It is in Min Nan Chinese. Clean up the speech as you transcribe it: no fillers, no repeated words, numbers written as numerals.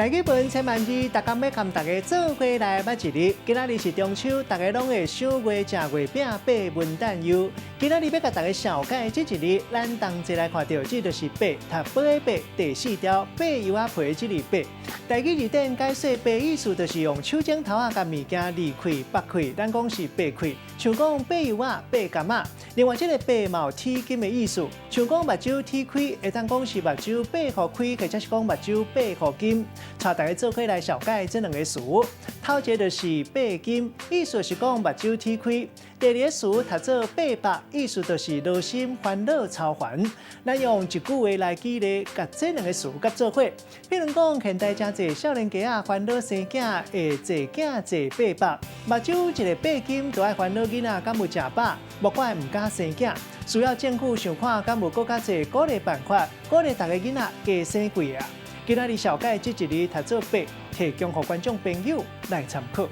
台語文千萬字，逐工欲共大家做伙來捌一字。今仔日是中秋，大家攏會賞月、食月餅、爬文旦柚。今仔日欲共大家紹介這一字，咱同齊來看著，這就是白，讀白的白，第四條白柚仔皮這字白。台語字典解說白意思就是用手指頭仔共物件離開、擘開，咱講是擘開。像講白柚仔、白柑仔。另外，這个擘嘛有鐵金的意思，像講目睭鐵開，會當講是目睭擘予開，或者是講目睭擘予金。帶大家做伙來紹介這兩个詞。頭一个就是擘金，意思是講目睭鐵開；第二个詞讀做擘腹，意思就是勞心煩惱操煩。咱用一句話來舉例，共這兩个詞佮做伙。比如講，現代誠濟少年家仔煩惱生囝會濟囝濟擘腹，目睭一个擘金就愛煩惱囡仔敢有食飽，莫怪毋敢生囝。需要政府想看敢有閣較濟鼓勵辦法，鼓勵逐个囡仔加生幾个。今仔日紹介這一字讀做擘，提供予觀眾朋友來參考。